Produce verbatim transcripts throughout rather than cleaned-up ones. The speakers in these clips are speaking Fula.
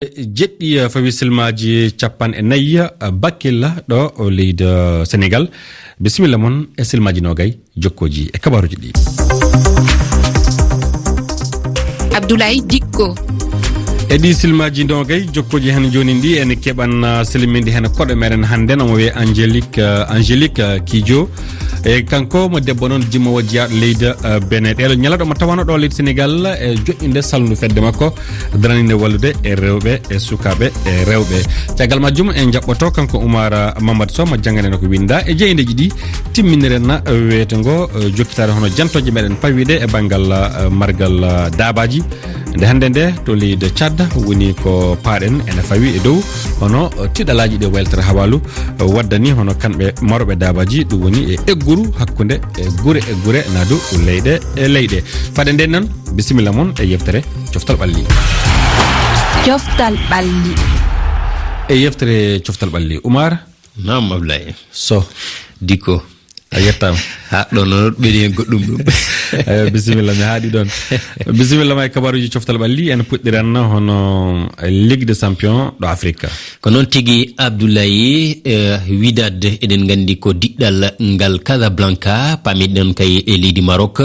Jeɗɗi, eh, fawi silmaaji capanɗe nayi, eh, bakkilla ɗo o leydi, eh, Senegal. Bisimilla mon e silmaaji nogay jokkooji e kabaaruuji ɗi. Abdoulaye Dikko. E ɗi silmaaji nogay jokkooji heen jooni ɗi, en keɓan, eh, silminde heen koɗo meɗen hannde, omo wiyee Angélique, eh, Angélique, eh, Kidjo. E kanko mo debbo noon jimoowo jeyaaɗo leydi, eh, Benin. Ɗeeɗo ñalawɗe mo tawano ɗo leydi Senegal e joƴƴinde salndu fedde makko daraniinde wallude e rewɓe e sukaaɓe e rewɓe. Caggal majjum en jaɓɓoto kanko Oumar Mamadou Sow mo janngane ko winnda e jeyndeeji ɗi timminiren weeto ngo, eh, jokkitaare hono jantooje meɗen pawiiɗe e banngal, eh, margal, eh, daabaaji. Nde hannde nde to leydi Tchad woni ko paaɗen ene fawi e dow hono tiɗalaaji ɗi waylitata hawaalu waddani hono kamɓe marooɓe daabaaji, ɗum woni e egguru hakkunde e gure e gure, naa du leyɗe e leyɗe. Faade nden noon, bisimilla mon e yewtere Coftal Ɓalli. Coftal Ɓalli. E yewtere Coftal Ɓalli, Oumar. Naam, Ablaye. Sow. Dikko. A yettaama. Ha, ɗo noon ɓeydi heen goɗɗum ɗum. Eyo, bisimilla, mi haaɗi ɗoon. Bisimilla ma e kabaaruuji Coftal Ɓalli, en puɗɗiran hono Ligue des Champions ɗo Afrique. Ko noon tigi, Abdoulaye, eh, Wydad, eɗen nganndi ko diɗɗal ngal Casablanca, paamiɗen kay e leydi Maroc.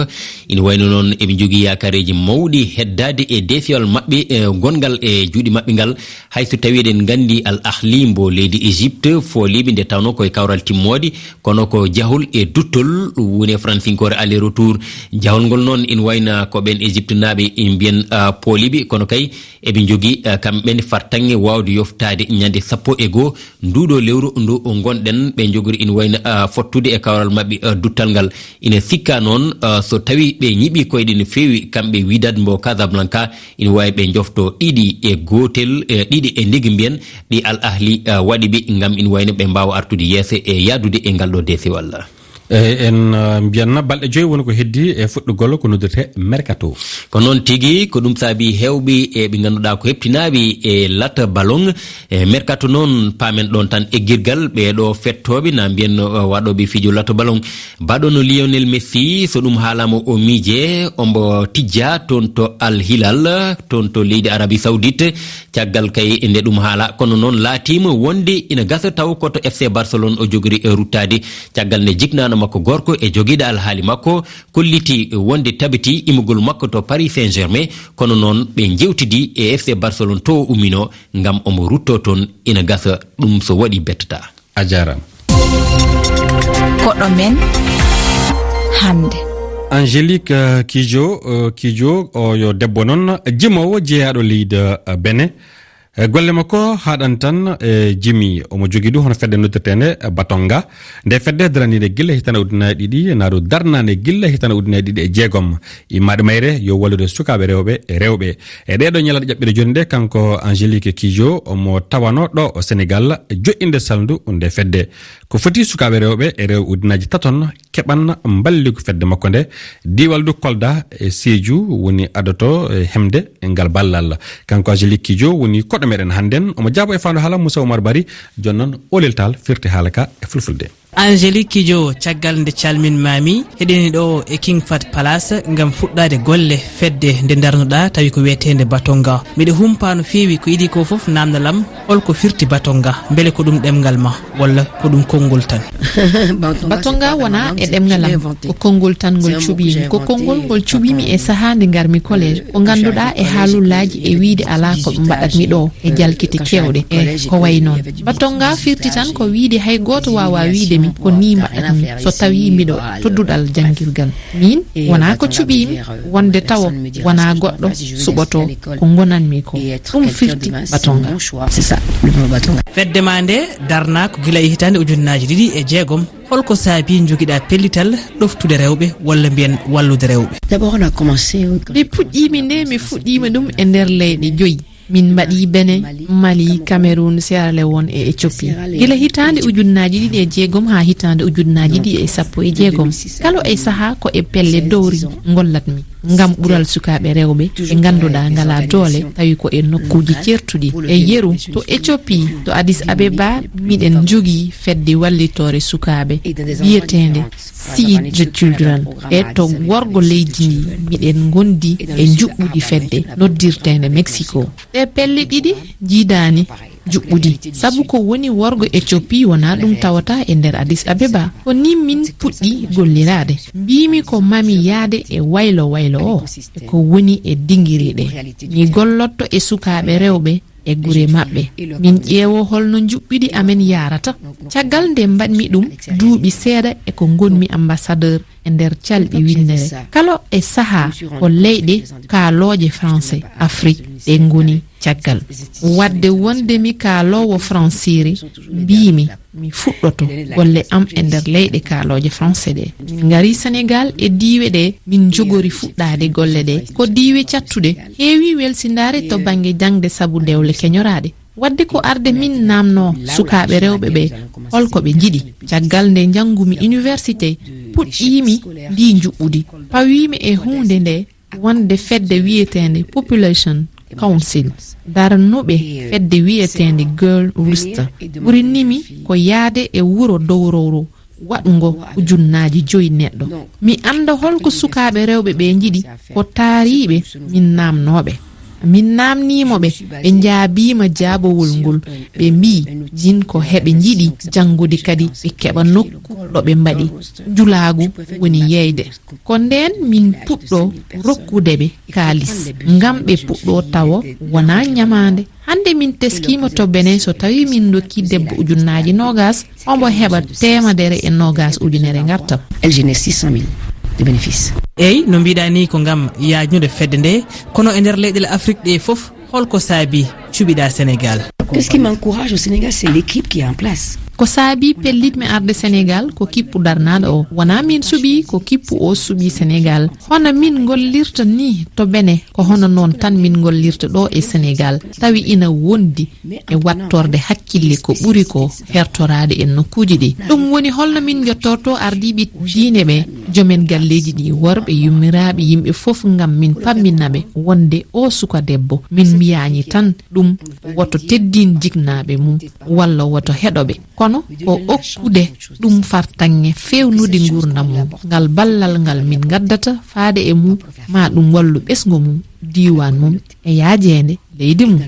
Ina wayno noon eɓe njogii yaakaareeji mawɗi heddaade e deefiwal maɓɓe, eh, gonngal e juuɗe maɓɓe ngal. Hay so tawii eɗen nganndi Al Ahli mbo leydi Égypte, fooliiɓe nde tawnoo ko e kawral timmoode, kono ko jahol e duttol, ɗum woni e fransinkoore aller retour. Jahol ngol noon ina wayna ko ɓeen Égyptenaaɓe mbiyen, ah, pooliiɓe, kono kay eɓe njogii, ah, kamɓe ne fartaŋŋe waawde yoftaade ñande sappo e goo nduuɗo lewru ndu ngonɗen. Ɓe njogori ina wayna, ah, fottude e kawral maɓɓe, ah, duttal ngal. Ina sikkaa noon, ah, so tawii ɓe ñiɓii koyɗe no feewi kamɓe Wydad mbo Casablanca, ina waawi ɓe njofto ɗiɗi e gootel, e ɗiɗi e ndigi mbiyen, ɗi Al Ahli, eh, waɗi ɓe ngam ina wayno ɓe mbaawa artude yeeso e yahdude e ngal ɗo deesewal. Eyi, en, eh, mbiyanno balɗe joyi woni ko heddi e fuɗɗugol ko noddirtee mercato. Ko noon tigi, ko ɗum saabi heewɓe e ɓe ngannduɗaa ko heɓtinaaɓe e lata ballon. E mercato noon, paamen ɗoon tan eggirgal ɓee ɗo fettooɓe, na mbiyen, eh, waɗooɓe fijo lata ballon. Baɗono Lionel Messi, so ɗum haalaama o miije, ombo tijja toon to Al Hilal, toon to leydi Arabie Saoudite. Caggal kay nde ɗum haala, kono noon laatiima wonde ina gasa taw ko to F C Barcelone o jogori e ruttaade. Caggal nde jiknaano makko gorko e jogiiɗo alhaali makko, kolliti wonde tabiti imugol makko to Paris Saint-Germain, kono noon ɓe njewtidi e F C Barcelone to o umminoo, ngam omo ruttoo toon, ina gasa ɗum so waɗi bettataa. A jaaraama. Koɗo men hannde. Angélique, eh, Kidjo, eh, Kidjo, o yo debbo noon, jimoowo jeyaaɗo leydi, eh, Benin. Eh, golle makko haaɗan tan, eh, jimi. Omo jogii du hono fedde noddirteende, eh, Batonga. Nde fedde daraniinde gilla hitaande ujunnaji ɗiɗi, naa du darnaande gilla hitaande ujunnaji ɗiɗi e jeegom. Immaaɗo mayre yo wallude sukaaɓe rewɓe e rewɓe. E ɗeeɗo ñalaaɗe ƴaɓɓiiɗe jooni ɗe, kanko Angélique Kidjo, omo tawanoo ɗo o Senegal, joƴƴinde salndu nde fedde. Ko foti sukaaɓe rewɓe e rewɓe ujunnaji taton keɓan mballigu fedde makko nde. Diiwal du Kolda e Sédhiou woni adoto e hemde e ngal ballal. Kanko Angélique Kidjo woni koɗo meɗen hannden. Omo jaabo e faandu haala Moussa Oumar Bari, jooni noon Olel Tall firti haala ka e fulfulde. Angélique Kidjo, caggal nde calmin maami, heɗeni ɗo e King Fahd Palace ngam fuɗɗaade golle fedde nde darnuɗaa, tawi ko wiyeteende Batonga. Miɗo humpaa no feewi ko idii ko fof, naamnalam, holko firti Batonga? Mbele ko ɗum ɗemngal ma, walla ko ɗum konngol tan? Batonga wonaa e ɗemngal am, ko konngol tan ngol cuɓiimi. Ko konngol ngol cuɓiimi e sahaa nde ngarmi collège. Ko ngannduɗaa e haalullaaji e wiyde alaa ko ɓe mbaɗatmi ɗo e jalkite keewɗe. E ko wayi noon. Batonga firti tan ko wiyde hay gooto waawaa wiyde mi ko nii mbaɗatmi so tawii mbiɗo to duɗal janngirgal. Miin, wonaa ko cuɓiimi, wonde tawo wonaa goɗɗo suɓotoo ko ngonanmi ko. Ɗum firti Batonga. Fedde maa nde darnaa ko gila e hitaande ujunnaji ɗiɗi e jeegom. Holko saabii njogiɗaa pellital ɗoftude rewɓe, walla mbiyen wallude rewɓe? Nde puɗɗiimi nde, mi fuɗɗiima ɗum e nder leyɗe joyi. Min mbaɗi Benin, Mali, Cameroun, Sierra Leone e Éthiopie. Gila hitaande ujunnaji ɗiɗi e jeegom haa hitaande ujunnaji ɗiɗi e sappo e jeegom. Kala e sahaa ko e pelle dowri ngollatmi. ngam ɓural sukaaɓe rewɓe ɓe ngannduɗaa ngalaa doole, tawi ko e nokkuuji ceertuɗi. E yeru, to Éthiopie, to Addis Abeba, miɗen njogii fedde wallitoore sukaaɓe wiyeteende Seed the Children. E to worgo leydi ndi, miɗen ngondi e njuɓɓudi fedde noddirteende Mexico. Ɗe pelle ɗiɗi njiidaani njuɓɓudi, sabu ko woni worgo Éthiopie wonaa ɗum tawata e nder Addis Abeba. Ko ni min puɗɗi golliraade. Mbiimi ko mami yaade e waylo waylo o, e ko woni e dingiri ɗe. Mi gollotto e sukaaɓe rewɓe e gure maɓɓe. Min ƴeewo holno njuɓɓudi amen yaarata. Caggal nde mbaɗmi ɗum duuɓi seeɗa e ko ngonmi ambassadeur e nder calɗi winndere. Kala e sahaa ko leyɗe kaalooje français Afrique ɗe ngoni caggal. Wadde wonde mi kaaloowo français, mbiimi mi fuɗɗoto golle am e nder leyɗe kaalooje français ɗe. Min ngari Sénégal e diiwe ɗe min njogori fuɗɗaade golle ɗe. Ko diiwe cattuɗe, heewi welsindaare to bannge jaŋde sabu dewle keñoraaɗe. Wadde ko arde min naamnoo sukaaɓe rewɓe ɓe holko ɓe njiɗi. Caggal nde njanngumi université, puɗɗiimi ndii njuɓɓudi. Pawiimi e huunde nde wonde fedde wiyeteende Population Council, darnuɓe fedde wiyeteende Girl Rooster. Ɓuri nimi ko yaade e wuro dowrowro waɗngo ujunnaaji joyi neɗɗo. Mi annda holko sukaaɓe rewɓe ɓe njiɗi, ko taariiɓe min naamnooɓe. Min naamniimo ɓe, ɓe njaabiima jaabowol ngol. Ɓe mbii, jin ko heɓe njiɗi janngude kadi ɓe keɓa nokku ɗo ɓe mbaɗi njulaagu woni yeyde. Ko ndeen min puɗɗo rokkude ɓe kaalis, ngam ɓe puɗɗo tawo wonaa ñamaande. Hannde min teskiima to Benin, so tawii min ndokki debbo ujunnaaji noogas, omo heɓa teemedere e noogas ujunere ngartam. Elle génère six cent mille de bénéfice. Eyi, no mbiɗa ni ko ngam yaajnude fedde nde, kono e nder leyɗele Afrik ɗe fof, holko saabi cuɓiɗa Sénégal? Qu'est-ce qui m'encourage au Sénégal, c'est l'équipe qui est en place. Ko saabi pellitmi arde Sénégal, ko kippu darnaaɗo o. Wonaa min suɓi, ko kippu o suɓi Sénégal. Hono min ngollirta ni to Benin, ko hono noon tan min ngollirta ɗo e Sénégal. Tawi ina wondi e wattorde hakkille ko ɓuri ko hertoraade e nokkuuji ɗi. Ɗum woni holno min njottorto ardiiɓe diine ɓe, joomen galleeji ɗi, worɓe, yummiraaɓe, yimɓe fof, ngam min pammina ɓe wonde o suka debbo, min mbiyaani tan ɗum woto teddin jiknaaɓe mum walla woto heɗo ɓe, kono ko okkude ɗum fartaŋŋe feewnude nguurndam mum, ngal ballal ngal min ngaddata faade e mum, ma ɗum wallu ɓesngu mum, diiwaan mum e yaajeende leydi mum.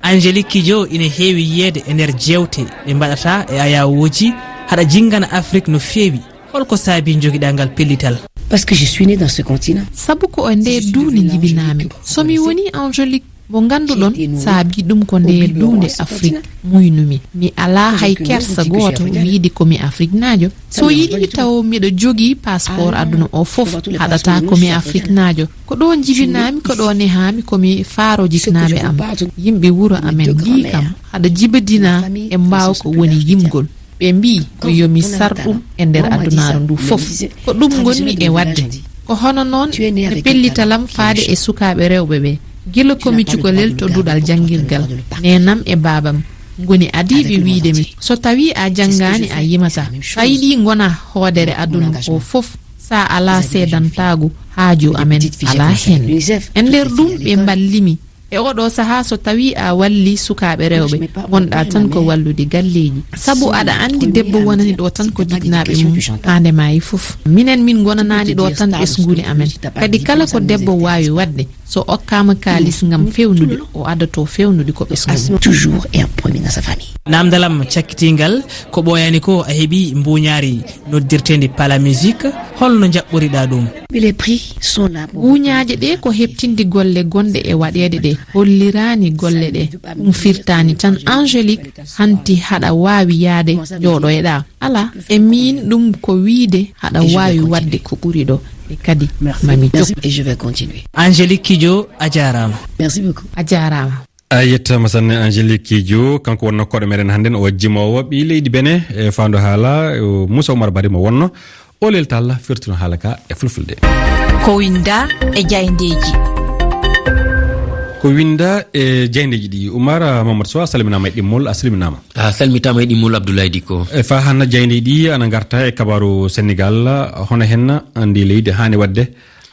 Angélique Kidjo ina heewi yiyeede e nder jeewte ɗe mbaɗata e ayawooji, haɗa jinngana Afrik no feewi. Holko saabi njogiɗa ngal pellital? Parce que je suis née dans ce continent. Sabu ko e nde duunde njibinaami. So mi woni Angélique, mo ngannduɗon, saabi ɗum ko nde duunde Afrik muynumi. Mi alaa hay kersa gooto wiide ko mi Afriknaajo. So yiɗi taw miɗo jogii passeport aduna o fof, haɗata ko mi Afriknaajo. Ko ɗo njibinaami, ko ɗo nehaami, ko mi faaro jiknaaɓe am. Yimɓe wuro amen mbii kam, haɗa jibadina e mbaaw ko woni yimgol. Ɓe mbii ko yo mi sar ɗum e nder adunaaru ndu fof. Ko ɗum ngonmi e waɗde. Ko hono noon e pellitalam faade e sukaaɓe rewɓe ɓe. Gila ko mi cukalel to duɗal janngirgal, neenam e baabam ngoni adiiɓe wiide mi, so tawii a janngaani a yimata. So a yiɗi ngona hoodere aduna o fof, so a alaa seedantaagu, haaju amen alaa heen. E nder ɗum ɓe mballimi. E oɗo sahaa, so tawii a walli sukaaɓe rewɓe, ngonɗa tan ko wallude galleeji. Sabu aɗa anndi debbo wonani ɗo tan ko jiknaaɓe mum, haa nde maayi fof. Minen min ngonanaani ɗo tan ɓesnguuli amen. Kadi kala ko debbo waawi waɗde, so okkaama kaalis ngam feewnude, o adato feewnude ko ɓesngu mum. Toujours et en premier dans sa famille. Naamndal am cakkitingal, ko ɓooyaani ko a heɓi mbuuñaari noddirteendi Pala Musique, holno njaɓɓoriɗa ɗum? Mais les prix sont là pour Buuñaaje ɗe ko heɓtinde golle gonɗe e waɗeede ɗe, holliraani golle ɗe. Ɗum firtaani tan Angélique hanti haɗa waawi yahde jooɗoyɗa. Alaa, e miin ɗum ko wiyde haɗa waawi waɗde ko ɓuri ɗo. E kadi mami jokku. Et je vais continuer. Angélique Kidjo, a jaaraama. Merci beaucoup. A jaaraama. A yettaama sanne Angélique Kidjo, kanko wonnoo koɗo meɗen hannden, o jimoowo ɓii leydi Benin e faandu haala, o Moussa Oumar Barry mo wonnoo. O leltal firtuno haala ka e fulfulde. Ko winda e jayndeeji. Ko winda e jayndeeji ɗi. Oumar Mamadou Sow, a salminaama e ɗimmol, a salminaama. A salmitaama e ɗimmol Abdoulaye Dicko. E faa hannde jayndeeji ɗi ana ngarta e kabaaru Senegal, hono henna anndi leydi haani waɗde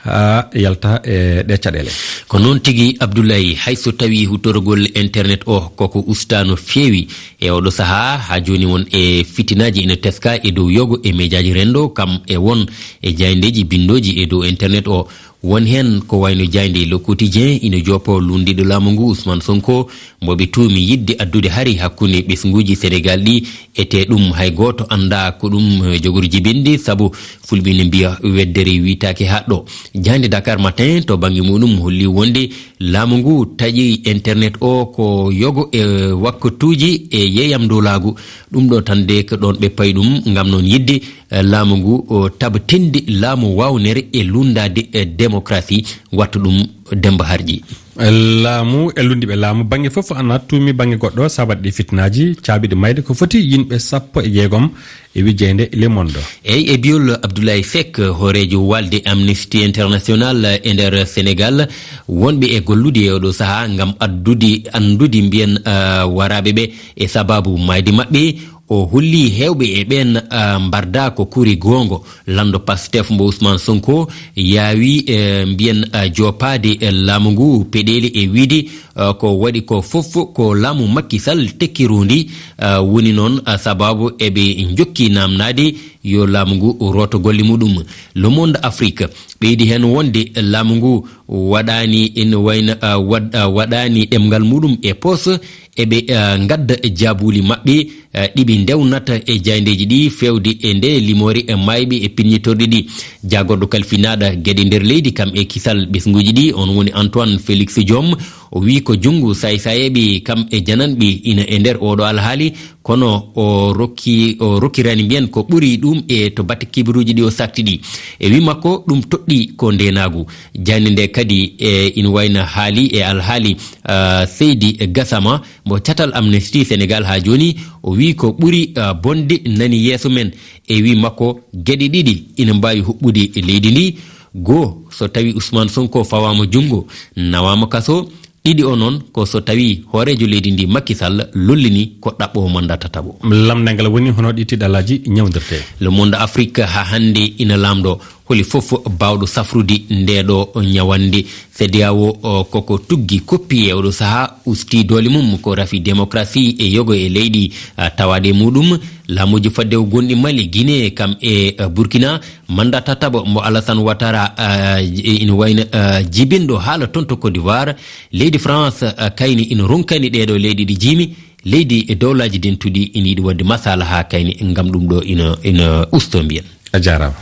haa yalta e ɗee caɗeele. Ko noon tigi, Abdoulaye, hay so tawii huutorgol internet o koko ustaa no feewi e oɗo sahaa, haa jooni won e fitinaaji ina teskaa e dow yogo e mejaaji renndo, kam e won e jaayndeeji binndooji e dow internet o. Won heen ko wayno jaaynde Le Quotidien ina joopo luulndiiɗo laamu ngu Ousmane Sonko, mbo ɓe tuumi yiɗde addude hari hakkunde ɓesnguuji Senegaal ɗi, etee ɗum hay gooto anndaa ko ɗum, eh, jogori jibinde, sabu Fulɓe ne mbiya weddere wiytaake haɗɗo. Jaaynde Dakar Matin to bannge muɗum holli wonde laamu ngu taƴi internet o ko yogo e wakkatuuji e yeeyam doolaagu. Ɗum ɗo tan de ko ɗoon ɓe payi ɗum, ngam noon yiɗde, eh, laamu ngu o tabtinde laamu waawnere e luulndaade, eh, démocratie, wattu ɗum Demba Harƴi. Laamu e luulndiiɓe laamu bannge fof ana tuumi bannge goɗɗo sababu ɗi fitinaaji, caabiiɗo mayde ko foti yimɓe sappo e jeegom e wijeende Le Monde. Eyi, e biyol Abdoulaye Seck, hooreejo walde Amnesty International e nder Senegaal, wonɓe e gollude e oɗo sahaa ngam addude, anndude mbiyen, ah, waraaɓe ɓe e sababu maayde maɓɓe. O holli heewɓe e ɓeen, ah, mbarda ko kuri goongo. Lanndo Pastef mbo Ousmane Sonko yaawi, eh, mbiyen, ah, joopaade, eh, laamu ngu peɗeeli e wiide, ah, ko waɗi ko fof ko laamu Macky Sall tekkirundi, ah, woni noon, ah, sababu eɓe njokki naamnaade yo laamu ngu rooto golle muɗum. Le Monde Afrique ɓeydi heen wonde laamu ngu waɗaani ene wayna, ah, waɗ-, ah, waɗaani ɗemngal muɗum e poos, eɓe, ah, ngadda jaabuuli maɓɓe, ah, ɗi ɓe ndewnata e jaayndeeji ɗi feewde e nde limoore e maayɓe e piññitorɗi ɗi. Jaagorɗo kalfinaaɗo geɗe nder leydi kam e kisal ɓesnguuji ɗi, on woni Antoine Félix Diome, o wii ko junngo saay-saayeeɓe kam e jananɓe ina e nder oɗo alhaali, kono o rokki, o rokkirani mbiyen ko ɓuri ɗum e to batte kibaruuji ɗi o sakti ɗi. E wii makko, ɗum toɗɗi ko ndeenaagu. Jaaynde nde kadi, e, ina wayna haali e alhaali, ah, Seydi Gassama, mo catal Amnesty Sénégal haa jooni, o wii ko ɓuri, ah, bonde nani yeeso men. E wii makko, geɗe ɗiɗi ina mbaawi huɓɓude leydi ndi. Goo, so tawi Ousmane Sonko fawaama junngo, nawaama kaso. Ɗiɗi o noon, ko so tawi hooreejo leydi ndi Macky Sall lollini ko ɗaɓɓoowo mandat tataɓo. Lamndal ngal woni hono ɗi tiɗalaaji ñawndirtee. Le Monde Afrique haa hannde ina laamɗo holi fof baawɗo safrude ndeeɗo ñawannde. CEDEAO o, koko tuggi koppi e oɗo sahaa, usti doole mum ko rafi démocratie e yogo e leyɗe, ah, tawaaɗe e muɗum. Laamuuji faddewu gonɗi Mali, Guinée, kam e, ah, Burkina. Mandat tataɓo mo Alassane Ouattara, ah, j-, ina wayno, ah, jibinɗo haala toon to Côte d'Ivoire. Leydi France, ah, kayni ina ronkani ɗeeɗo leyɗe ɗi jiimi. Leydi e dowlaaji dentuɗi ina yiɗi waɗde masala haa kayni ngam ɗum ɗo ina, ina usto mbiyen. A jaaraama.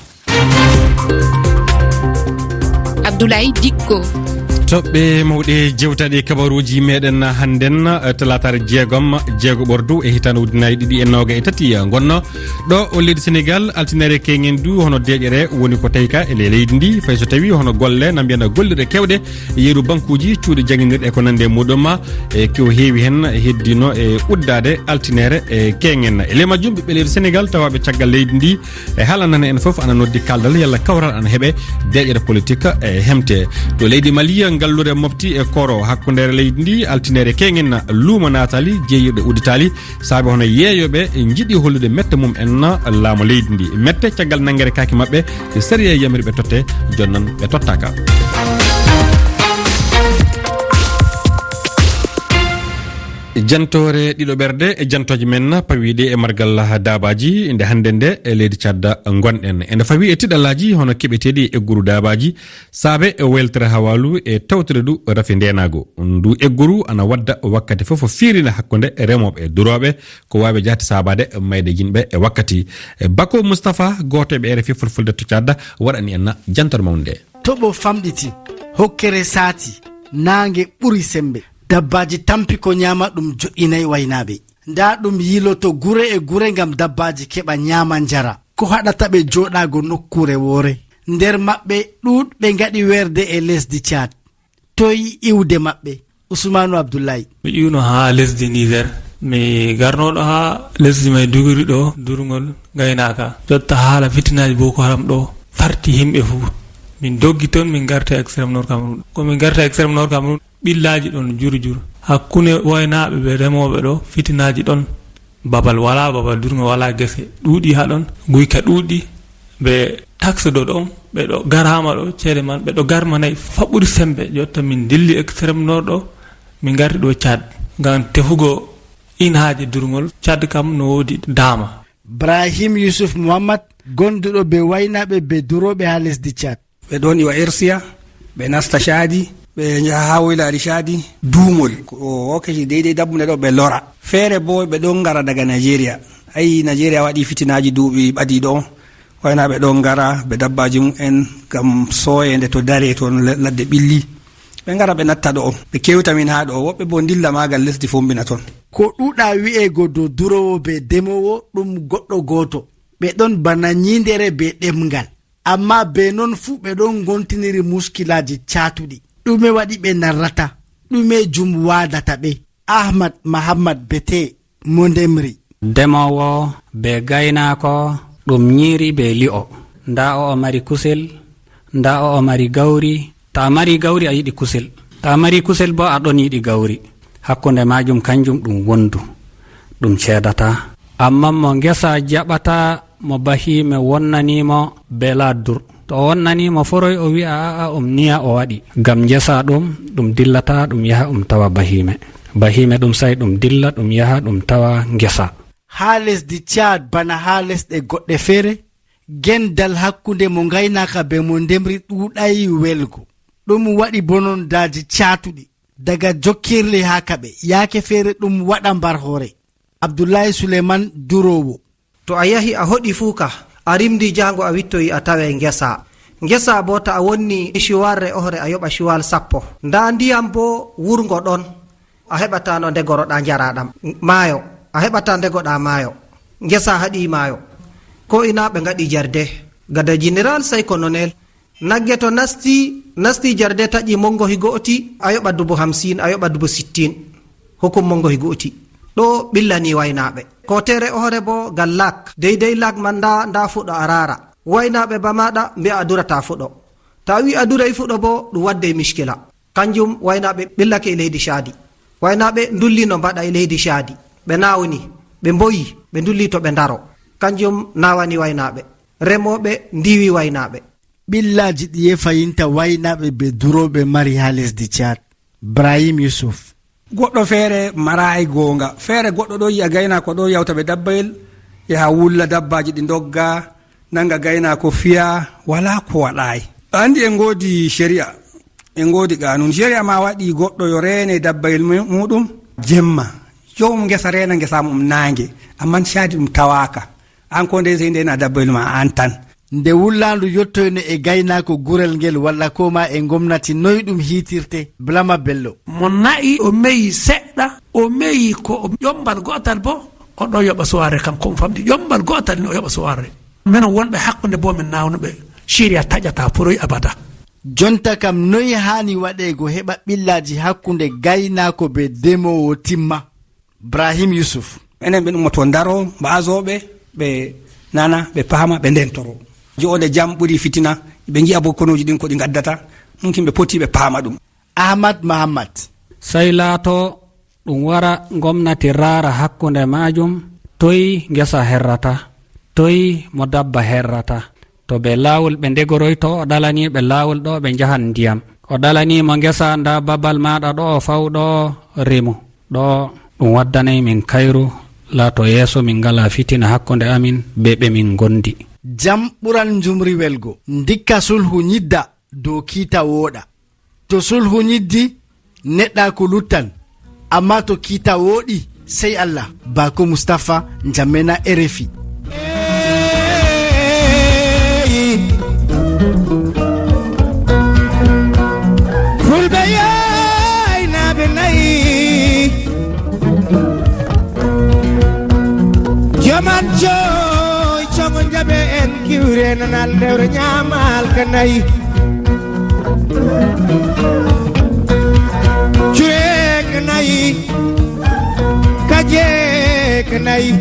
Abdoulaye Dikko. Toɓɓe mawɗe jewtaɗe kabaruuji meɗen hannden, eh, talaataare jeegom, jeego ɓordu e hitaande ujunaaji ɗiɗi e nooga e tati, eh, ngonno ɗo o leydi Senegaal, altinaare keñen du hono deeƴere woni ko tawka e le-, leydi ndi, fay so tawi hono golle, na mbiyen gollirɗe kewɗe, yeru bankuuji, cuuɗi jannginirɗe e ko nandi e muɗum, e ko heewi heen heddino e uddaade altinaare e keñen. E le majjum, ɓiɓɓe leydi Senegaal tawaaɓe caggal leydi ndi, e haalanana en fof ana noddi kaldal yalla kawral ana heɓe deeƴere politique e hemte. To leydi Mali, ngallure mofti e koro hakkundeere leydi ndi, altinaare keñen luumo naatali, jeeyirɗe udditaali, saabe hono yeeyooɓe njiɗi hollude mette mum en laamu leydi ndi. Mette caggal nanngere kaaki maɓɓe, sariya yamiri ɓe totte, jooni noon ɓe tottaaka. Jantoore ɗiɗo ɓerde e jantooje men pawiiɗe e margal daabaaji nde hannde nde e leydi Tchad ngonɗen. Ene fawii e tiɗalaaji hono keɓeteeɗi e egguru daabaaji, saabe e weltere hawaalu e tawtere du rafi ndeenaagu. Ndu egguru ana wadda wakkati fof fiirina hakkunde remooɓe e durooɓe, ko waawi jahde saabaade mayde yimɓe e wakkati. E Bako Moustapha, gooto e ɓe R F I Fulfulde to Tchad, waɗani en jantoore mawnde nde. Toɓo famɗiti, hokkere saati, naange ɓuri sembe. Dabbaaji tampi ko ñaama ɗum joɗɗinay waynaaɓe. Ndaa ɗum yiloto gure e gure ngam dabbaaji keɓa ñaama njara. Ko haɗata ɓe jooɗaago nokkuure woore? Nder maɓɓe ɗuuɗɓe ngaɗi weerde e lesdi Caad. Toy iwde maɓɓe? Usmaanu Abdullahi. Mi iwno haa lesdi Niger. Mi garnooɗo haa lesdi Maiduguri ɗo, durngol ngaynaaka. Jotta haala fitinaaji Boko Haram ɗo farti yimɓe fuu. Min doggi toon, min ngarti Extrême Nord Cameroun. Ko min ngarti Extrême Nord Cameroun, ɓillaaji ɗon jur jur. Hakkunde waynaaɓe ɓe remooɓe ɗo, fitinaaji ɗon. Babal walaa, babal durngol walaa, gese ɗuuɗi haa ɗon, guyka ɗuuɗi. Ɓe taxe do ɗon, Ɓe ɗo garaama ɗo, ceede man, ɓe ɗo garmanay faɓɓude sembe. Jotta min dilli extrême nord ɗo, min ngarti ɗo Tchad. Ngam tefugo inhaaje durngol, Tchad kam no woodi daama. Brahim Yusuf Muhammad, gonduɗo be waynaaɓe be durooɓe haa lesdi Tchad. Ɓe ɗon iwa Ersiya, ɓe nasta Caadi, ɓe njaha haa woylaari Caadi, duumol. Ko wakati deydey dabbunde ɗo ɓe lora. Feere boo ɓe ɗon ngara daga Nigeria. Ayi, Nigeria waɗi fitinaaji duuɓi ɓadii ɗo. Waynaaɓe ɗon ngara be dabbaaji mum'en ngam sooyeende to daree ton le-, ladde ɓilli. Ɓe ngara ɓe natta ɗo. Ɓe kewta min haa ɗo. Woɓɓe boo ndilla maagal lesdi fombina ton. Ko ɗuuɗa wi'eego dow duroowo be demoowo ɗum goɗɗo gooto. Ɓe ɗon bana nyiindere be ɗemŋgal. Ammaa bee non fuu ɓe ɗon ngontiniri muskilaaji caatuɗi. Ɗume waɗi ɓe narrata? Ɗume jum waadata ɓe? Ahmad Mahammad Bete mo ndemri. Demoowo bee gaynaako ɗum nyiiri bee li'o. Ndaa o, o mari kusel, ndaa o, o mari gawri. To a mari gawri, a yiɗi kusel. To a mari kusel boo, a ɗon yiɗi gawri. Hakkunde maajum kanjum ɗum wondu, ɗum ceedataa. Ammaa mo ngesa jaɓataa, mo bahiime wonnanii mo bee laadur. To o wonnanii mo foroy, o wi'a, "A'a, um niya o waɗi." Ngam ngesa ɗum, ɗum dillataa, ɗum yaha, ɗum tawa bahiime. Bahiime ɗum sey ɗum dilla, ɗum yaha, ɗum tawa ngesa. Haa lesdi Caad, bana haa lesɗe goɗɗe feere, gendal hakkunde mo ngaynaaka bee mo ndemri ɗuuɗaay welgo. Ɗum waɗi bonondaaji caatuɗi, daga jokkirli haa kaɓe, yaake feere ɗum waɗa mbar hoore. Abdullahi Suleiman, duroowo. To a yahi a hoɗi fuuka, a rimndi jaango a wittoyi a taway ngesa. Ngesa boo, to a wonni ciwarre ohre a yoɓa ciwal sappo. Ndaa ndiyam boo wurngo ɗon, a heɓataa no ndegoroɗaa njaraɗam. Maayo, a heɓataa ndegoɗaa maayo. Ngesa haɗi maayo. Ko ina ɓe ngaɗi jarde. Gada General sey Colonel. Nagge to nasti, nasti jarde taƴi mongo higo oti, a yoɓa dubu hamsin, a yoɓa dubu sittin. Hukum mongo higo oti. Ɗo ɓillani waynaaɓe. Ko tere ohre bo gal lak. Deydey lak man nda, nda fuɗo a raara. Waynaaɓe ba maɗa mbi'a a durata fuɗo. Ta wi a duray fuɗo bo ɗum wadde miskila. Kanjum waynaaɓe ɓillake e leydi Caadi. Waynaaɓe ndulli no mbaɗa e leydi Caadi. Ɓe nawni, ɓe mboyi, ɓe ndulli to ɓe ndaro. Kanjum nawani waynaaɓe. Remooɓe ndiwi waynaaɓe. Ɓillaaji ɗiye fayinta waynaaɓe be durooɓe mari haa lesdi Caad? Brahim Yusuf. Goɗɗo feere maraay goonga. Feere goɗɗo ɗo yi'a gaynaako ɗo yawta be dabbayel, yaha wulla dabbaaji ɗi ndogga, nanga gaynaako fiya, walaa ko waɗaay. A anndi en ngoodi ceri'a, en ngoodi qanun. Ceri'a ma waɗi goɗɗo yo reene dabbayel mu-, muɗum jemma. Jowum ngesa reena ngesa mum naange, amman Caadi ɗum tawaaka. An ko ndey sey ndena dabbayel ma an tan. Nde wullaandu yottoyno e gaynaako gurel ngel walla ko ma e ngomnati, noy ɗum hiitirte? Blama Bello. Mo na'i o meyi seɗɗa, o meyi ko o ƴombal go'atal bo, o ɗo yoɓa soirée kam ko um famɗi. Ƴombal go'atal ni o yoɓa soirée. Menen wonɓe hakkunde bo min nawnuɓe, Syria taƴata poroy abada. Jonta kam noy haani waɗeego heɓa ɓillaaji hakkunde gaynaako be demoowo timma? Brahim Yusuf. Enen ɓen ummoto ndaro, mbaazooɓe, ɓe nana, ɓe paama, ɓe ndentoro. Jo'onde jam ɓuri fitina, ɓe ngi'a bo konooji ɗin ko ɗi ngaddata, ɗum kin ɓe poti ɓe paama ɗum. Ahmad Mahammad. Sey laato ɗum wara ngomnati raara hakkunde maajum, toy ngesa herrata, toy mo dabba herrata. To be laawol ɓe ndegoroyto, o ɗalanii ɓe laawol ɗo ɓe njahan ndiyam. O ɗalanii mo ngesa, ndaa babal maaɗa ɗo, o faw ɗo, remu. Ɗo ɗum waddanay min kayru, laato yeeso min ngalaa fitina hakkunde amin be ɓe min ngondi. Jam ɓuran njumri welgo, ndikka sulhu nyidda dow kiita wooɗa. To sulhu nyiddi, neɗɗaaku luttan, ammaa to kiita wooɗi, sey Allah. Baako Mustapha, Njamena, R F I. Fulɓe yaynaaɓe nayi, joman joy, coŋo njaɓe en kiwre nanal ndewre ñaamal ka nayi. Cureek nayi, kajeek nayi,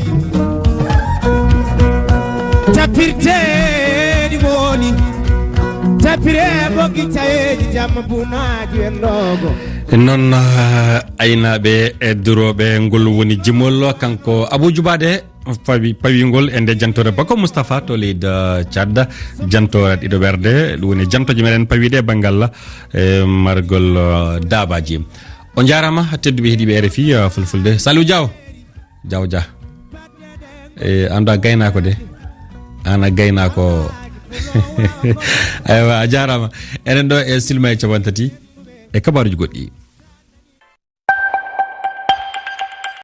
tapirteeɗi woni, tapire boggi cayeeji jamma bunaaji en ɗoogo. Noon, ah, aynaaɓe e durooɓe, ngol woni jimol, kanko Abuu Jubaade. Pawi pawingol e nde jantoore bako Moustapha to leydi Tchad. Jantoore ɗiɗo werde ɗum woni jantooje meɗen pawiɗe e banngal e margol daabaaji. On njaaraama tedduɓe heɗiiɓe R F I Fulfulde. Saliou Diaw. Diaw Dia. E anda gaynaako de. Ana gaynaako. Aywa, a jaaraama. Enen ɗo e silma e capanɗe tati e kabaaruji goɗɗi.